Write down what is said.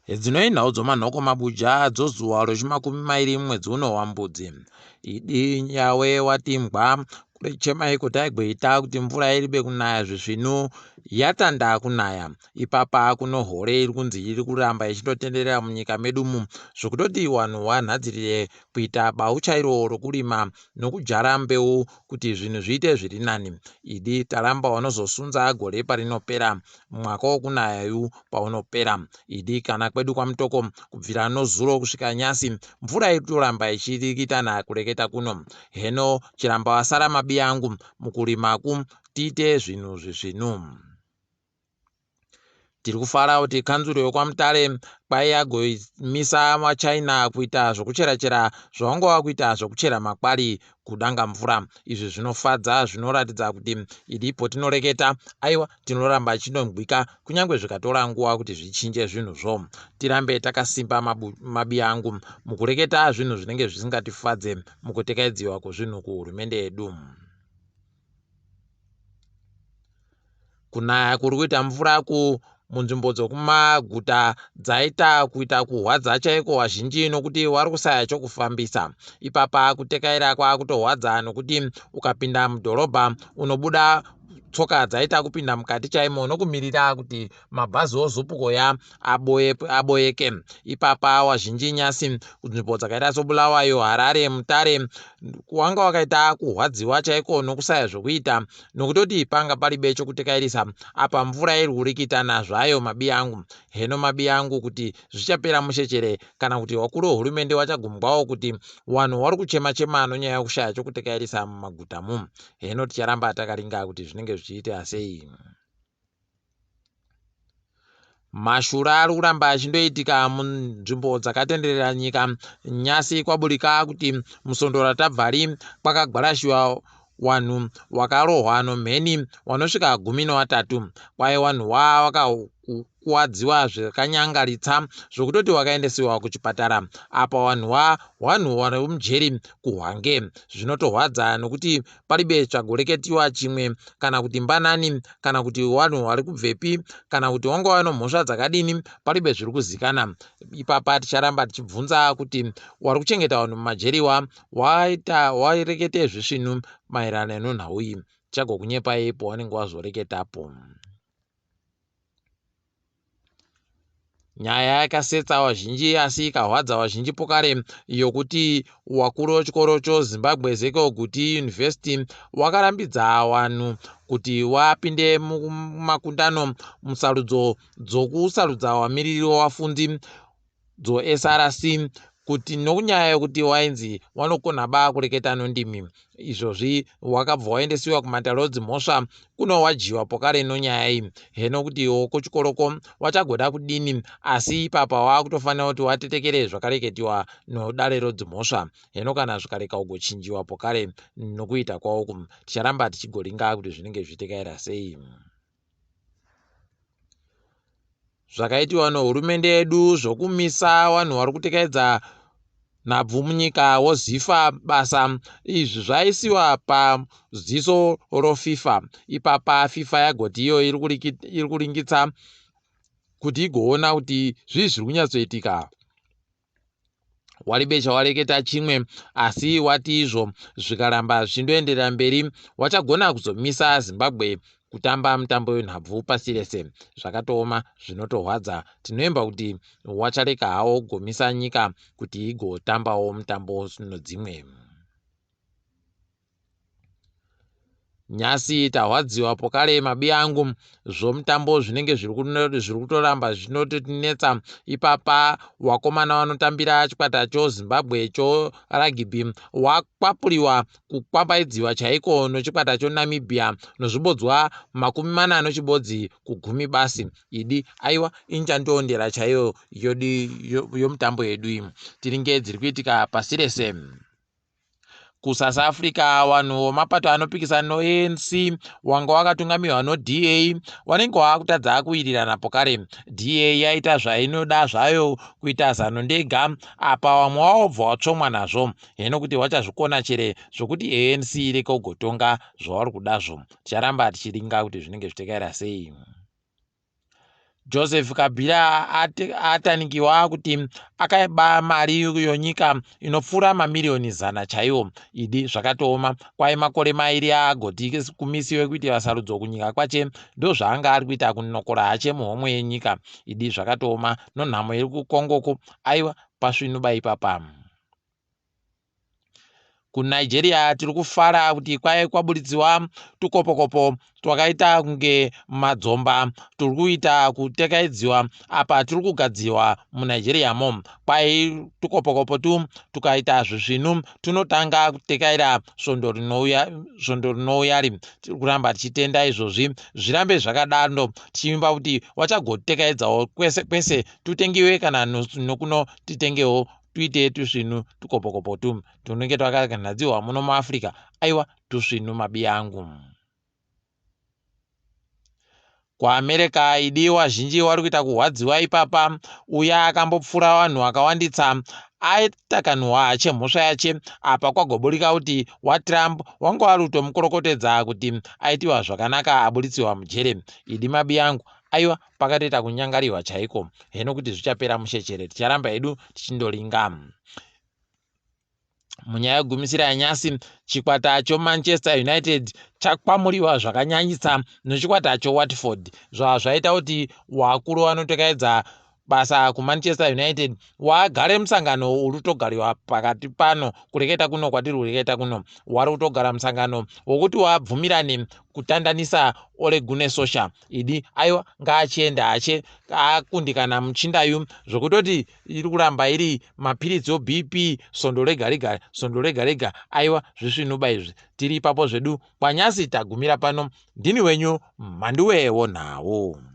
Hedzinoi nhau dzomanhoko mabuja dzozuva rechimakumi mairi mumwedzi uno waMbudzi. Idi nyawe watimbwa chemai kutaigweita kuti mvura iribe kunaya zvisvinu yatanda kunaya. Ipapa kuno hore iri kunzi iri kuramba ichindotenderera munyika medu umu zvokutoti wanhu wanhadzirire kuita bau chairo rokurima nokudyara mbeu kuti zvinhu zviite zviri nani. Idi taramba wanozosunza gore parinopera mwaka wokunaya yu paunopera. Idi kana kwedu kwaMutoko kubvira nozuro kusvika nyasi mvura iri kutoramba ichirikitana kureketa kuno. Heno chiramba wasara mabiyangu mukurimaku tiite zvinhu zvisvinu. Tiri kufara kuti kanzuru yekwaMutare kwaiyagomisa maChina kuita zvokuchera-chera zvavanga vakuita zvokuchera makwari kuDangamvura. Izvi zvinofadza zvinoratidza kuti iripo tinoreketa aiwa tinoramba chinongwika kunyange zvikatora nguva kuti zvichinje zvinhuzvo. Tirambe takasimba mabiyangu mukureketa zvinhu zvinenge zvisingatifadze mukutekaidziwa kwezvinhu kuhurumende yedu. Kunaya kuri kuita mvura ku munzvimbo dzokumaguta dzaita kuita kuhwadza chaiko vazhinji nokuti wari kusaya chokufambisa. Ipapa kutekaira kwakutohwadza nokuti ukapinda mudhorobha unobuda tsoka dzaita kupinda mukati chaimo nokumirira kuti mabhazi ozupukoya aboyeke. Ipapa wazhinji nyasi kunzvimbo dzakaita soBulawayo, Harare, Mutare wanga wakaita kuhwadziwa chaiko nokusaya zvokuita nokutoti panga paribe chokutekairisa apa mvura iri kurikitana zvayo mabiyangu. Heno mabiyangu kuti zvichapera mushe chere kana kuti wakuru wehurumende wachagumbwawo kuti wanhu wari kuchema chema nonyaya yokushaya chokutekairisa mumagutamu. Heno ticharamba takaringa kuti zvinenge zvichiita sei. Mashura ari kuramba achindoitika munzvimbo dzakatenderera nyika. Nyasi kwaburika kuti musondo ratabvari kwakagwarashiwa wanhu wakarohwa nomheni wanosvika 13. Kwaye wanhu wa wakakuwadziwa zvakanyangaritsa zvokutoti wakaendesiwa kuchipatara. Apa wanhu wa wanhu wari mujeri kuHwange. Zvinotohwadza nokuti paribe chagoreketiwa chimwe kana kuti mbanani kana kuti wanhu wari kubvepi kana kuti wanga wano mhosva dzakadini paribe zviri kuzikana ipapa ticharamba tichibvunza kuti wari kuchengeta vanhu mumajeriwa waita warekete zvisvinu maererano nenhau iyi tichagokunyepai pawanenge wazoreketapo. Nyaya yakasetsa vazhinji asi ikahwadza vazhinji pokare yokuti wakuru wechikoro choZimbabwe Ezekiel Guti University wakarambidza vanhu kuti vapinde mumakundano musarudzo dzokusarudza vamiriri wevafundi dzoSRC kuti nokunyaya yokuti wainzi wanokona ba kureketa nondimi izvozvi wakabva waendesiwa kumatare odzimhosva kunowajiwa pokare nonyaya iyi heno kuti iwo kuchikoroko wachagoda kudini asi ipapa wakutofanira kuti watetekere zvakareketiwa nodare rodzimhosva heno kana zvikareka ugochinjiwa pokare nokuita kwawoku ticharamba tichigoringa kuti zvinenge zvichitekaira sei. Zvakaitiwa nehurumende yedu zvokumisa vanhu vari kutekaidza nhabvu munyika woZifa basa izvi zvaisiwa paziso roFifa. Ipapa FIFA yagoti iyo iri kuringitsa kuti igoona kuti zvii zviri kunyatsoitika. Waribe chawareketa chimwe asi wati izvo zvikaramba zvichindoenderera mberi wachagona kuzomisa Zimbabwe kutamba mutambo wenhabvu pasi rese. Zvakatooma zvinotorwadza tinoemba kuti wachareka hawo kugomisa nyika kuti igotambawo mutambo nodzimwe. Nyasi tahwadziwa pokare mabi angu zvomutambo zvinenge zviri kutoramba zvinototinetsa ipapa wakomana vanotambira chikwata choZimbabwe choragibhi wakwapuriwa kukwapaidziwa chaiko nochikwata choNamibia nozvibodzwa 41 kugumi basi idi aiwa inchandiondera chaiyo yomutambo yedu iyi tiringe dziri kuitika pasi rese. KuSouth Africa vanhu vemapato anopikisa noANC wanga wakatungamirwa noDA wanenge waakutadza kuwirirana pokare. DA yaita zvainoda zvayo kuita zano ndega apa vamwe wawobva watsvomwa nazvo heno kuti wachazvikona chere zvokuti ANC ireke kugotonga zvavari kudazvo. Ticharamba tichiringa kuti zvinenge zvitekaira sei. Joseph Kabila atanikiwa kuti akaba mari yonyika inopfuura mamiriyoni zana chaiwo. Idi zvakatooma. Kwai makore mairi agoti kumisiwe kuitira sarudzo kunyika kwache ndozvaanga ari kuita kunokora hache muhomwe yenyika. Idi zvakatooma nonhamo iri kuKongoko aiwa pasvinuba ipapa. KuNigeria tiri kufara kuti kwaive kwaburitsiwa tukopokopo twakaita kunge madzomba turi kuita kutekaidziwa apa turi kugadzirwa muNigeria mo. Kwai tukopokopo tu tukaita zvisvinu tunotanga kutekaira svondo rinouya svondo rinouyari. Tiri kuramba tichitenda izvozvi zvirambe zvakadaro tichivimba kuti wachagotekaidzawo kwese kwese tutengiwe kana nokuno titengewo tuite tusvinu tukopokopo tu tunenge twakanhadziwa muno muAfrica aiwa tusvinu mabiyangu. KuAmerica idi wazhinji wari kuita kuhwadziwa ipapa uya akambopfura vanhu vakawanditsa aitakanhuwa chemhosva yache apa kwagoburika kuti waTrump wanga wari kutomukorokotedza kuti aitiwa zvakanaka aburitsiwa mujere idi mabiyangu aiwa pakatoita kunyangariwa chaiko heno kuti zvichapera mushe chere ticharamba hedu tichindoringa. Munyaya yekugumisira yanyasi, chikwata choManchester United chakwamuriwa zvakanyanyisa nechikwata choWatford zvava zvaita kuti wakuru vanotekaidza basa kuManchester United wagare musangano uri kutogariwa pakati pano kureketa kuno kwatiri kureketa kuno wari kutogara musangano wokuti wabvumirane kutandanisa Ole Gunnar Solskjaer idi aiwa ngaachienda ache akundikana muchindayu zvokutoti iri kuramba iri mapiritsi oBP svondo rega rega svondo rega rega aiwa zvisvinuba izvi tiri ipapo zvedu kwanyasi tagumira pano ndini wenyu mhanduwe wonhau.